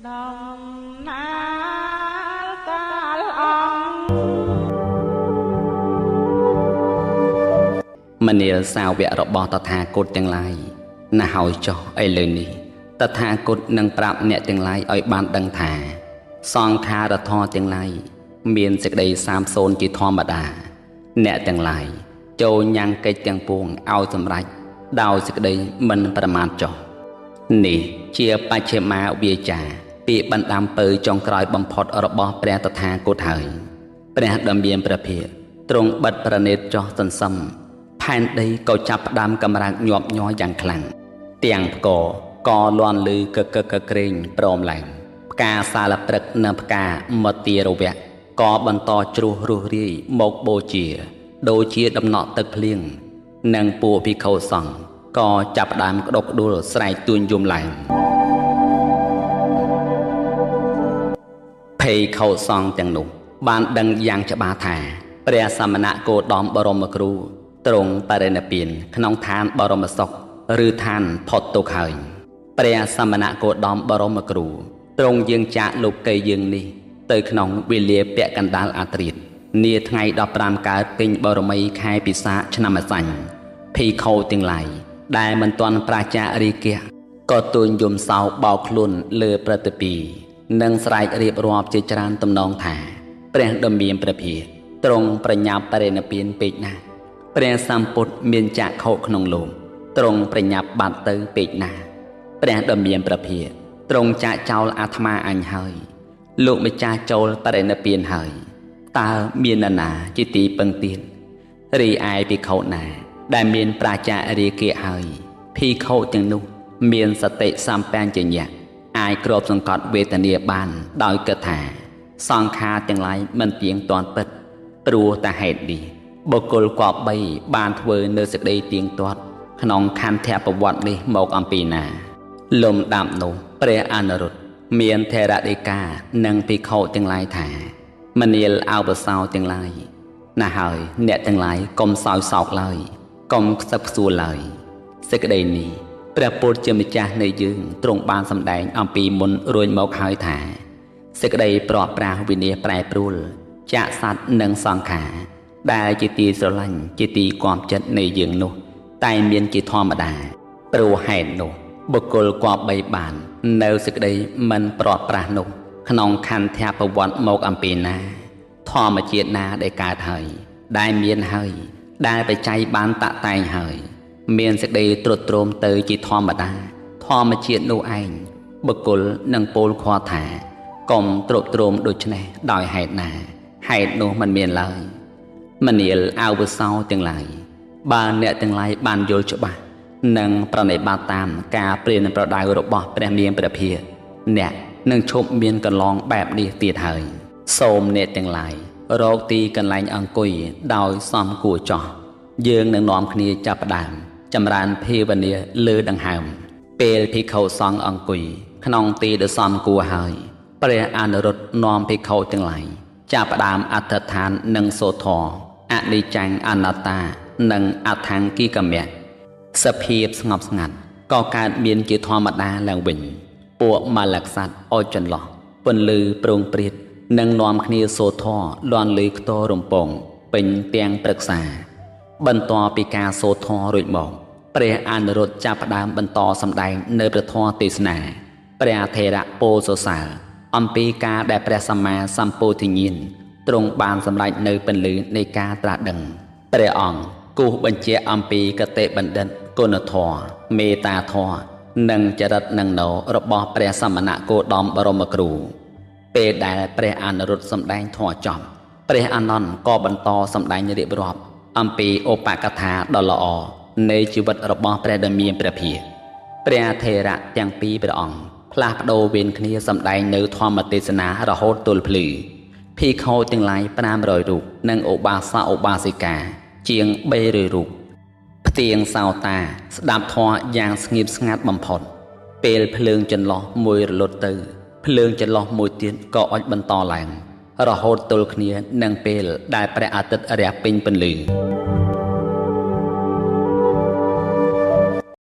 ដំណាលកាលអង្គមនាលសាវករបស់តថាគតទាំងឡាយណាស់ហើយចុះឥឡូវនេះតថាគតនឹងប្រាប់អ្នកទាំងឡាយឲ្យបានដឹងថាសង្ខារធម៌ទាំងឡាយមានសេចក្តីសាបសូន្យជាធម្មតាអ្នកទាំងឡាយចូលញ៉ាំងកិច្ចទាំងពួងឲ្យសម្រេចដោយសេចក្តីមិនប្រមាទចុះនេះជាបច្ឆិមាវាចាពាក្យបណ្ដាំពៅចុងក្រោយបំផុតរបស់ព្រះតថាគតហើយព្រះដ៏មានព្រះភិក្ខទ្រង់បិទប្រណិតចុះសន្សំផែនដីក៏ចាប់ផ្ដើមកម្រើកញាប់ញ័រយ៉ាងខ្លាំងទាំងផ្គរក៏លាន់លឺកកកក្រែងព្រមឡើងផ្កាសាលព្រឹកនិងផ្កាមទារវៈក៏បន្តជ្រុះរុះរាយមកបូជាដូចជាដំណក់ទឹកភ្លៀងនិងពួកភិក្ខុសង្ឃក៏ចាប់ផ្ដើមក្តុកក្តួលស្រែកទួញយំឡើងភិក្ខុសង្ឃទាំងនោះបានដឹងយ៉ាងច្បាស់ថាព្រះសមណគោតមបរមគ្រូទ្រង់បរិនិព្វានក្នុងឋានបរមសុខឬឋានផុតទុក្ខហើយព្រះសមណគោតមបរមគ្រូទ្រង់យាងចាកលោកីយើងនេះទៅក្នុងវេលាពាក់កណ្ដាលអាត្រិតនាថ្ងៃ15កើតពេញបរមីខែពិសាខឆ្នាំម្សាញ់ភិក្ខុទាំងឡាយដែលមិនទាន់ប្រាចារាគៈក៏ទូលយំសោបោកខ្លួនលើប្រតិពីនិងស្រែករៀបរាប់ជាច្រើនតំណងថាព្រះដ៏មានព្រះភិក្ខទ្រង់ប្រញាប់បរិនិព្វានពេកណាស់ព្រះសម្ពុទ្ធមានចក្ខុក្នុងលោកទ្រង់ប្រញាប់បាត់ទៅពេកណាស់ព្រះដ៏មានព្រះភិក្ខទ្រង់ចាកចោលអាត្មាអញហើយលោកម្ចាស់ចូលបរិនិព្វានហើយតើមាននរណាជាទីពឹងទៀតរីឯភិក្ខុណាដែលមានប្រាចារាគៈហើយភិក្ខុទាំងនោះមានសតិសម្បញ្ញៈអាចគ្របសង្កត់វេទនាបានដោយគិតថាសង្ខារទាំងឡាយមិនទៀងទាត់ពិតព្រោះតែហេតុនេះបុគ្គលគប្បីបានធ្វើនៅសេចក្តីទៀងទាត់ក្នុងខន្ធប្រវត្តិនេះមកអំពីណាលំដាប់នោះព្រះអនុរុទ្ធមានថេរដីកានិងភិក្ខុទាំងឡាយថាមនាលអវសោទាំងឡាយណាស់ហើយអ្នកទាំងឡាយកុំសោយសោកឡើយកុំខ្សឹបខ្សួលឡើយសេចក្តីនេះព្រះពុទ្ធជាម្ចាស់នៃយើងទ្រង់បានសម្ដែងអំពីមុនរួចមកហើយថាសេចក្តីប្រោះប្រាស់វិនាសប្រែប្រួលចាកសត្វនិងសង្ខារដែលជាទីស្រឡាញ់ជាទីគាប់ចិត្តនៃយើងនោះតែមានជាធម្មតាព្រោះហេតុនោះបុគ្គលគប្បីបាននៅសេចក្តីមិនប្រោះប្រាស់នោះក្នុងខន្ធប្រវត្តិមកអំពីណាធម្មជាតិណាដែលកើតហើយដែលមានហើយដែលបច្ច័យបានតាក់តែងហើយមានសេចក្តីទ្រុឌទ្រោមទៅជាធម្មតាធម្មជាតិនោះឯងបុគ្គលនឹងពោលខុសថាកុំទ្រុឌទ្រោមដូច្នេះដោយហេតុណាហេតុនោះមិនមានឡើយមនាលអវសោទាំងឡាយបើអ្នកទាំងឡាយបានយល់ច្បាស់និងប្រណិប័តតាមការព្រានប្រដៅរបស់ព្រះមានព្រះភិក្ខអ្នកនឹងឈប់មានកន្លងបែបនេះទៀតហើយសូមអ្នកទាំងឡាយរកទីកន្លែងអង្គុយដោយសមគួរចោះយើងនឹងនាំគ្នាចាប់ផ្ដើមចម្រើនភាវនាលើដង្ហើមពេលភិក្ខុសង្ឃអង្គុយក្នុងទីដ៏សមគួរហើយព្រះអនុរុទ្ធនាំភិក្ខុទាំងឡាយចាប់ផ្ដើមអធិដ្ឋាននិងសូត្រធម៌អនិច្ចំអនត្តានិងអដ្ឋង្គិកមៈសភាពស្ងប់ស្ងាត់ក៏កើតមានជាធម្មតាឡើងវិញពួកមលក្សត្រអោចចន្លោះពន្លឺប្រងព្រាតនិងនាំគ្នាសូត្រធម៌លាន់លឺខ្ទររំពងពេញទាំងព្រឹក្សាបន្ទាប់ពីការសូត្រធម៌រួចមកព្រះអនុរុទ្ធចាប់ផ្ដើមបន្តសម្ដែងនៅព្រះធម៌ទេសនាព្រះថេរៈពោលសរសើរអំពីការដែលព្រះសម្មាសម្ពោធិញ្ញាណទ្រង់បានសម្រេចនៅពន្លឺនៃការត្រាស់ដឹងព្រះអង្គគូសបញ្ជាក់អំពីគតិបណ្ឌិតគុណធម៌មេត្តាធម៌និងចរិតនឹងណោរបស់ព្រះសមណគោតមបរមគ្រូពេលដែលព្រះអនុរុទ្ធសម្ដែងធម៌ចប់ព្រះអានន្ទក៏បន្តសម្ដែងរៀបរាប់អំពីឧបកថាដ៏ល្អនៃជីវិតរបស់ព្រះដ៏មានព្រះភិក្ខព្រះថេរៈទាំងពីរព្រះអង្គផ្លាស់ប្ដូរវេនគ្នាសម្ដែងនៅធម្មទេសនារហូតទល់ភ្លឺភិក្ខុទាំងឡាយ500រូបនិងឧបាសកឧបាសិកាជាង300រូបផ្ទៀងសោតាស្ដាប់ធម៌យ៉ាងស្ងៀមស្ងាត់បំផុតពេលភ្លើងចន្លោះមួយរលត់ទៅភ្លើងចន្លោះមួយទៀតក៏អុចបន្តឡើងរហូតទល់គ្នានឹងពេលដែលព្រះអាទិត្យរះពេញពន្លឺ